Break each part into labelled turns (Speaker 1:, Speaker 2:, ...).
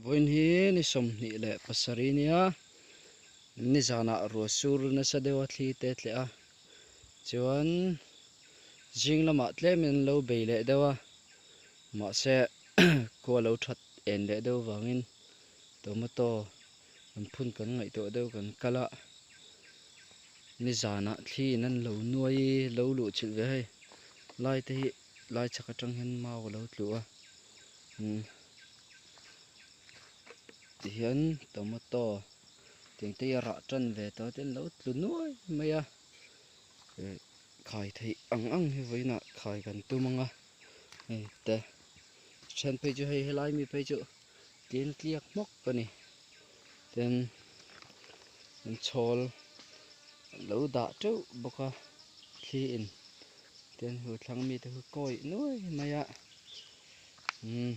Speaker 1: Vawiin hi ni 27 nia nizanah ruah sur nasa deuha thli te tleh a chuan zing lamah tlemin an lo bei leh deuh a mahse khua lo that en leh deuh vangin tomato an phun kan ngaihtuah deuh kan kal a nizanah thli in an lo nuai lo luh chilh ve hei lai te hi lai chhak atang hian mau a lo tlu a. Umm tihian tomato tiang te hi a rah tan ve tawh a tin lo tlu nuai mai a eh khai theih ang ang hi vawiinah khai kan tum ang a hei te then phei chu hei helai mi phei chu tlem tliak hmawk a ni tin chhawl lo dah teuh bawk a thli in tin hu thlang mite hi kawi nuai mai a. Umm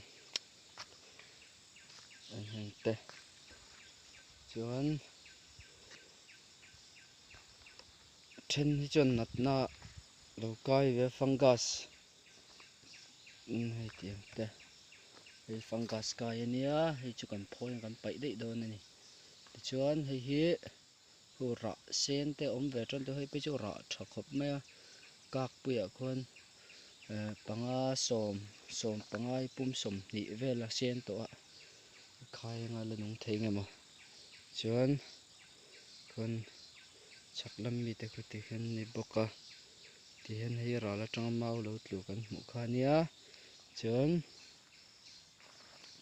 Speaker 1: heng te chuan then hi chuan natna lo kai ve fungus umm hei tiang te hei fungus kai ania hei chu kan phawi kan paih daih dawn a ni tichuan hei hi hu rah sen te awm ve tan tawh hei phei chu rah tha khawp mai a kak puiah khuan eh panga sawm sawm panga pum 20 vel a sen tawh a khai anga la nung thei nge maw chuan khuan chhak lam mite khu ti hian ni bawk a ti hian hei ral atanga mau lo tlu kan hmuh kha ania chuan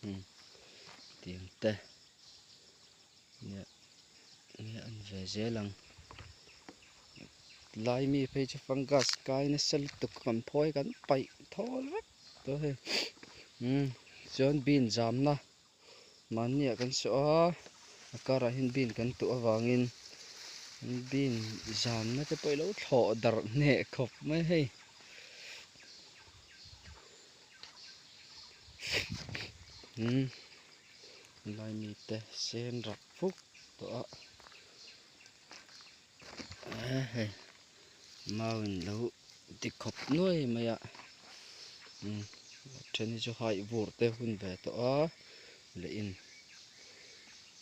Speaker 1: umm tiang te. Nia nia an ve zel ang lai mi phei chu fungus kai nasa lutuk kan phawi kan paih thawl vek tawh hei umm chuan bean zamna mahni ah kan sawh a a karah hian bean kan tuh avangin bean zamna te pawh ilo thlawh darh hneh khawp mai hei. Umm. Lai mite sen rak fuk tawh a eh hei mau in lo ti khawp nuai mai a umm a then hi chu haih vur te hun ve tawh a leh in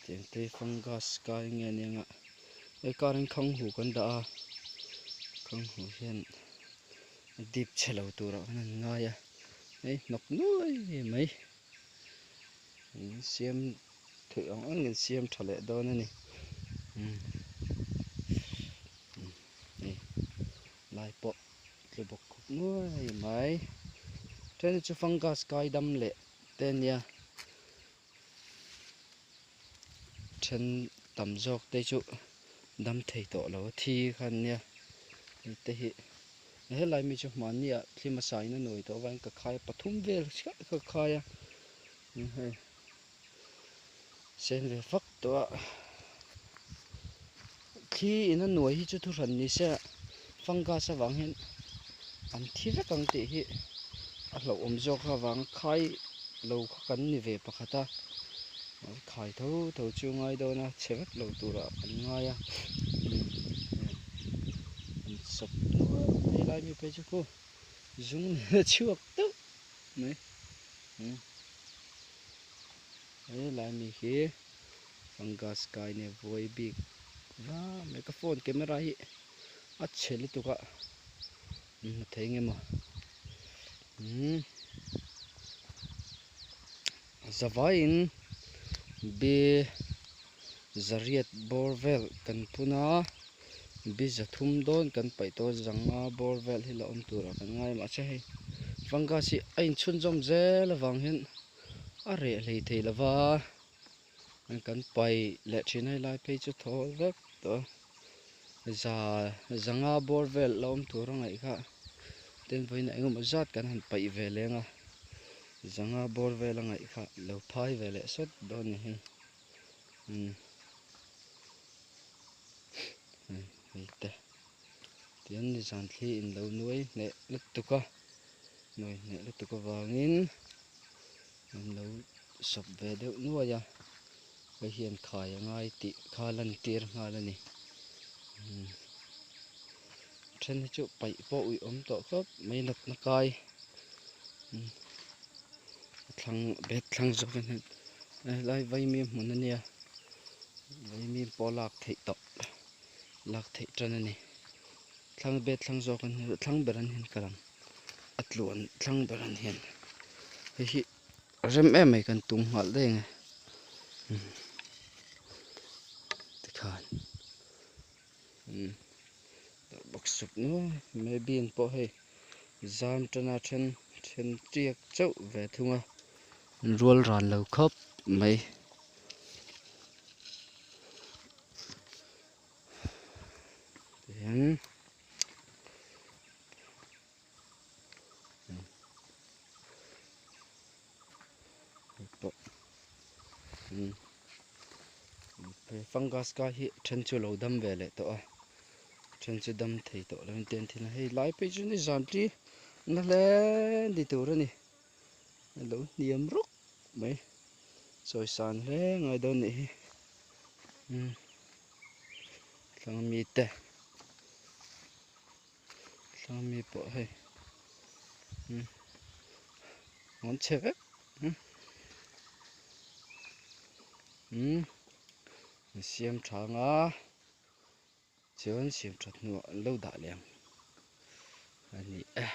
Speaker 1: tiang te fungus kai nge nia nga hei karin khanghu kan dah a khanghu hian a dip chhe lo turah khan an ngai a hei hnawk nuai mai. In siam theih ang ang in siam tha leh dawn a ni umm hei lai pawh tlu bawk khawp nuai mai then hi chu fungus kai dam leh te a nia then tam zawk te chu dam thei tawh lo a thi kha an nia hei te hi. Helai mi chu hmanni ah thlim a sain a nuai tawh avangin ka khai a pathum vel chiah ka khai a hei sen ve fak tawh a thli in a nuai hi chu thu hran ni se fungus avang hian an thi vek ang tih hi a hlauhawm zawk avang khai lo kha kan ni ve pakhat a khai tho tho chu ngai dawn a chhe vek lo turah kan ngai a an sawp nual mai lai mi phei chu khu zung nen a chhuak deuh mai helai mi hi fungus kai nen vuai bik va mai ka phone camera hi a chhe lutuk a hmu thei nge maw umm zavaiin bi zariat bawr vel kan phun a bi zathum dawn kan paih tawh a zanga bawr vel hi la awm turah kan ngai a mahse hei fungus hi a inchhunzawm zel avang hian a reh hlei thei lo va kan paih leh thin a helai phei chu thawl vek tawh a za zanga bawr vel la awm tur a ngaih kha tin vawiin engemaw zat kan han paih ve leng a zanga bawr vel a ngaih kha lo phai ve leh sawt dawn a ni hei umm hei te tihian nizan thli in lo nuai hneh lutuk a nuai hneh lutuk avangin an lo sawp ve deuh nuai a hei hian khai a ngai tih kha a lantir nghal a ni umm then hi chu paih pawh uih awm tawh khawp mai natna kai umm a thlang bag thlang zawk hian. Helai vaimim hmun a nia vaimim pawh lak theih tawh lak theih tan a ni thlang bet thlang zawk an hian thlang ber an hian kal ang a tluan thlang ber an hian hei hi a rem em mai kan tum nghal daih ang e tikhan umm bawk suk nuai mai bean pawh hei zam tana then then tiak chauh ve thung a rual ran lo khawp mai. Tihian hei pawh fungus kai hi then chu a lo dam ve leh tawh a then chu dam thei tawh lo in ten thin a hei lai phei chu ni zan ṭi na hle ni tur a ni a lo hniam rawk mai chawi san hle ngai dawn nih hi umm thlang ami te thlang ami pawh hei umm an chhe vek umm umm an siam tha anga chuan siam that hnuah an lo dah leh ang a ni e.